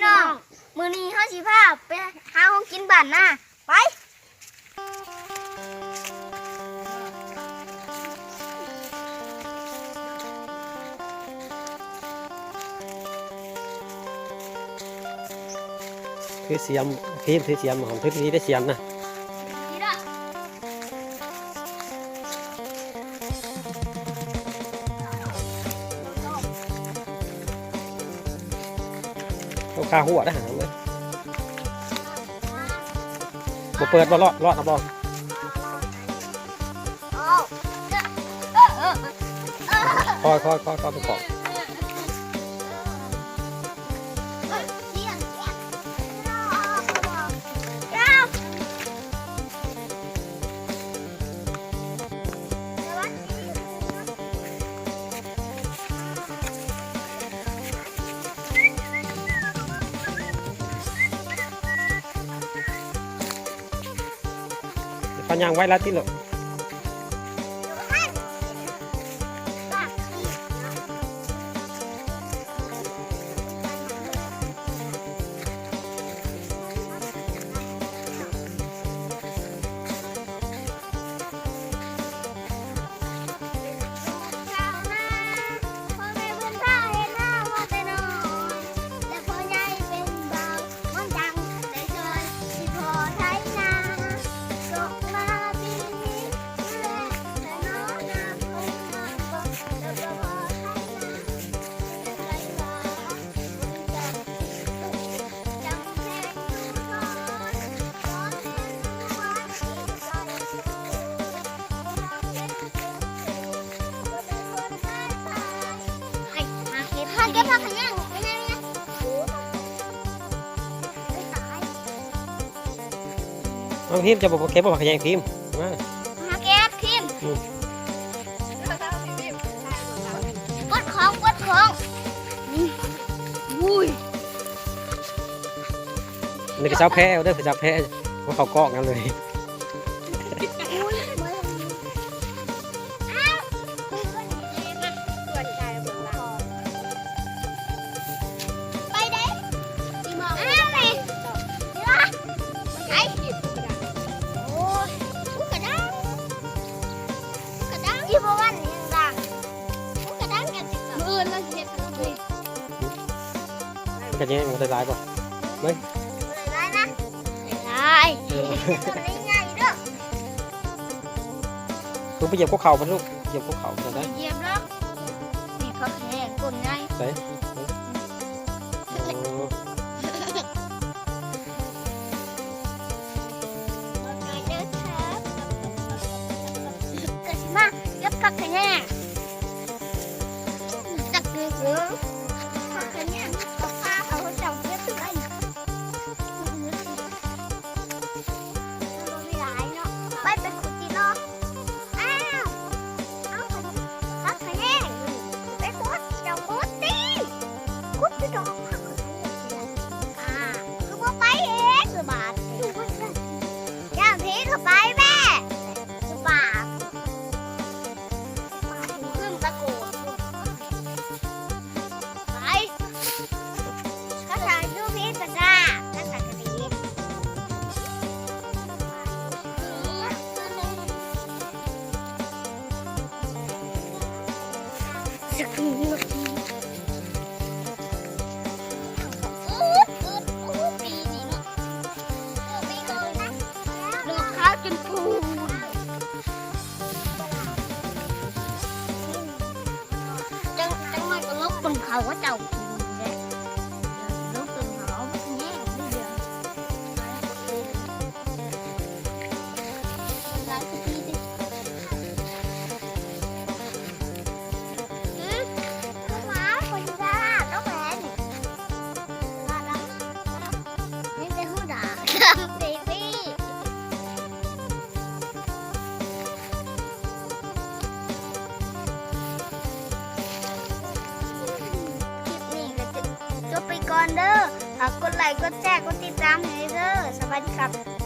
ນ້ອງ ມື້ນີ້ເຮົາຊິພາໄປຫາຂອງກິນບ້ານນາ ໄປ. ຖືສຽມ ພີມ ຖືສຽມ ຫອມ ຖືດີໆ ໄດ້ສຽມນະ. ໂອ້ ຄາຫົວໄດ້ຫັ້ນເວີຍ. ບໍ່ເປີດບໍ່ ລອດ ລອດເອົາບໍ່? ຄ່ອຍໆ ຄ່ອຍໆ ຄ່ອຍໄປປອກ. ເຂົາຍ່າງໄວຫຼາຍຕິໂລດ. ເອົາ ພີມ ເຈົ້າບໍ່ເກັບບໍ່ ຜັກຂະແຍງ ພີມ ມາ ມາເກັບ ພີມ. ອືມ ກວດຂອງ ກວດຂອງ. ອືມ ອຸ້ຍ ອັນນີ້ກະສາວແພເດີ ສາວແພ ມາເຂົ້າກ້ອງກັນເລີຍ. ໄປເດ້ ອີໝໍ້ ໄປ ໄປ ໂອ້ຍ ກະດັງ ກະດັງ ອີພໍ່ວັນຍັງດັງ ກະດັງກັນ ມື້ອື່ນລາວຊິເຮັດ ກະແຍງບໍ່ໄດ້ຫຼາຍບໍ່ ເບິ່ງ ບໍ່ໄດ້ຫຼາຍນະ ຫຼາຍ ເອີ ເຮັດໃຫ້ໂຕໃຫຍ່ເດີ. ລູກໄປຢຽບກົກເຂົ້າມັນລູກ ຢຽບກົກເຂົ້າມັນໄດ້ ຢຽບດອກ ນີ້ຜັກຂະແຍງຕົ້ນໃຫຍ່ ໃສ ໂອ້ ກະຊິມາເກັບຜັກຂະແຍງ ຈັກເດີ ຜັກຂະແຍງ ເອົາພາເຂົາເຈົ້າເກັບໄວ້ ມັນບໍ່ມີຫຼາຍເນາະ ໄປ ໄປຂຸດຕິເນາະ. ອ້າວ ເອົາ ຜັກຂະແຍງ ໄປຂຸດ ເຈົ້າຂຸດຕິ ຂຸດຕິດອກ ຜັກຂະແຍງ ອ້າວ ຄືບໍ່ໄປເອງ ຄືບາດນີ້ ຢ້ານຜີເຂົ້າໄປແມ້ ຄືບາດ ບາດຫຶ້ມຕະໂກນ ໄປ ກະຖ່າຍຮູບເຮັດກະຊາກ ກະສັກກະດີ ດອກຂາວຈົນພູນ. ຈັງ ຈັງມາກະຫຼົກເບິ່ງເຂົາເຈົ້າກິນເດ້ ຫຼົກເບິ່ງເຂົາແຍກເດ້ ຫຼາຍກະປີເດ້ ອື ເຂົາມາເພິ່ນຈະລາດອອກແລ້ວນີ້ ລາດອອກ ມີແຕ່ຫູດາ ເບບີ. ຄລິບນີ້ກະຈະຈົບໄປກ່ອນເດີ ຝາກກົດໄລ ກົດແຊ ກົດຕິດຕາມໃຫ້ເດີ ສະບາຍດີຄັບ.